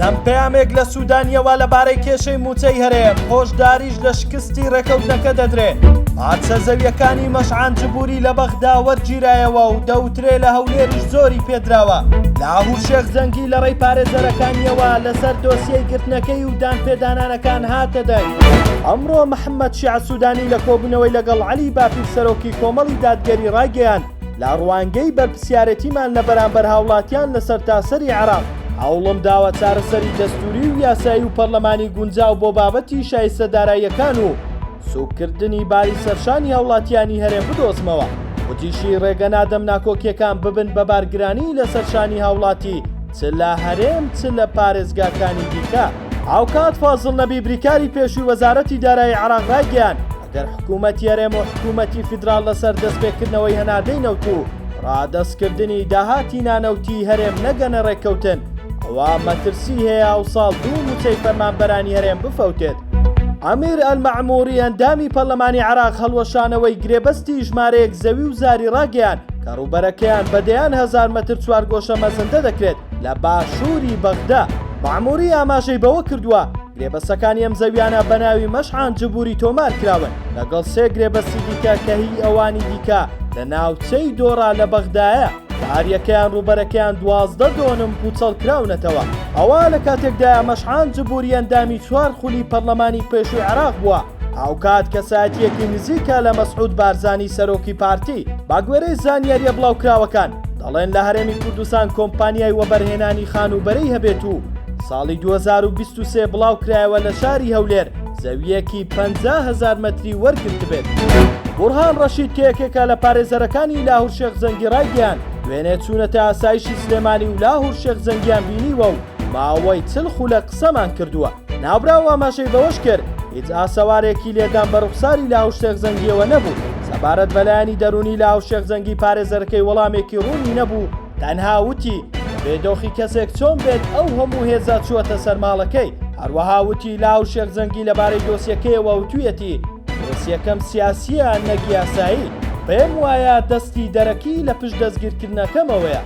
چەند پەیامێک لە سوودانییەوە لەبارەی کێشەی مووچەی هەرێم، هۆشداریش لە شکستی ڕێکەوتنەکە دەدرێ. پارچە زەویەکانی مەشعان جبوری لە بەغدا وەرگیرایەوە و دەوترێ لە هەولێریش زۆری پێدراوە. لاهور شێخ جەنگی لە ڕێی پارێزەرەکانیەوە لەسەر دۆسیەی گرتنەکەی و دانپێدانانەکان هاتە دەنگ. ئەمڕۆ محەممەد شیعە سوودانی لە کۆبوونەوەی لەگەڵ عەلی باپیر سەرۆکی کۆمەڵی دادگەری ڕایگەیاند، لە ڕوانگەی بەرپرسیارێتیمان لە بەرامبەر هاوڵاتیان لە سەرتاسەری عێراق، هەوڵم داوە چارەسەری دەستووری و یاسایی و پەرلەمانی گونجاو بۆ بابەتی شایستە داراییەکان و سووککردنی باری سەرشانی هاوڵاتیانی هەرێم بدۆزمەوە. وتیشی، ڕێگە نادەم ناکۆکییەکان ببن بە بارگرانی لەسەر شانی هاوڵاتی چ لە هەرێم چ لە پارێزگاکانی دیکە. هاوکات فازڵ نەبی بریکاری پێشووی وەزارەتی دارایی عێراق ڕایگەیاند، ئەگەر حکوومەتی هەرێم و حکوومەتی فیدراڵ لەسەر دەستپێکردنەوەی هەناردەی نەوت و ڕادەستکردنی داهاتی نانەوتیی هەرێم نەگەنە ڕێککەوتن، ئەوا مەترسی هەیە ئەوساڵ دوو مووچەی فەرمانبەرانی هەرێم بفەوتێت. ئەمیر ئەلمەعموری ئەندامی پەرلەمانی عێراق هەڵوەشانەوەی گرێبەستی ژمارەیەک زەوی و زاری ڕاگەیاند کە ڕووبەرەکەیان بە دەیان هەزار مەتر چوارگۆشە مەزندە دەکرێت لە باشووری بەغدا. مەعموری ئاماژەی بەوە کردووە، گرێبەستەکانی ئەم زەویانە بە ناوی مەشعان جبوری تۆمار کراون، لەگەڵ سێ گرێبەستی دیکە کە هی ئەوانی دیکە لە ناوچەی دۆڕا لە بەغدایە، کە هەریەکەیان ڕووبەرەکەیان 12 دۆنم پووچەڵ کراونەتەوە. ئەوە لە کاتێکدایە مەشعان جبوری ئەندامی چوار خولی پەرلەمانی پێشووی عێراق بووە، هاوکات کەسایەتییەکی نزیکە لە مەسعود بارزانی سەرۆکی پارتی. بەگوێرەی زانیارییە بڵاوکراوەکان، دەڵێن لە هەرێمی کوردستان کۆمپانیای وەبەرهێنانی خانووبەرەی هەبێت و ساڵی 2023 بڵاوکرایەوە لە شاری هەولێر زەوییەکی 50 هەزار مەتری وەرگرتبێت. بوڕهان ڕەشید کە یەکێکە لە پارێزەرەکانی لاهور شێخ جەنگی ڕایگەیاند، دوێنێ چوونەتە ئاسایشی سلێمانی و لاهور شێخ جەنگیان بینیوە و ماوەی 40 خولەک قسەمان کردووە. ناوبراو ئاماژەی بەوەش کرد، هیچ ئاسەوارێکی لێدان بە ڕوخساری لاهور شێخ جەنگییەوە نەبوو، سەبارەت بە لایەنی دەروونی لاهور شێخ جەنگی پارێزەرەکەی وەڵامێکی ڕوونی نەبوو، تەنها وتی، دەبێ دۆخی کەسێک چۆن بێت ئەو هەموو هێزە چووەتە سەر ماڵەکەی. هەروەها وتی، لاهور شێخ جەنگی لەبارەی دۆسیەکەیەوە وتویەتی، دۆسیەکەم سیاسییە نەک یاسایی، پێم وایە دەستی دەرەکی لە پشت دەستگیرکردنەکەمەوەیە.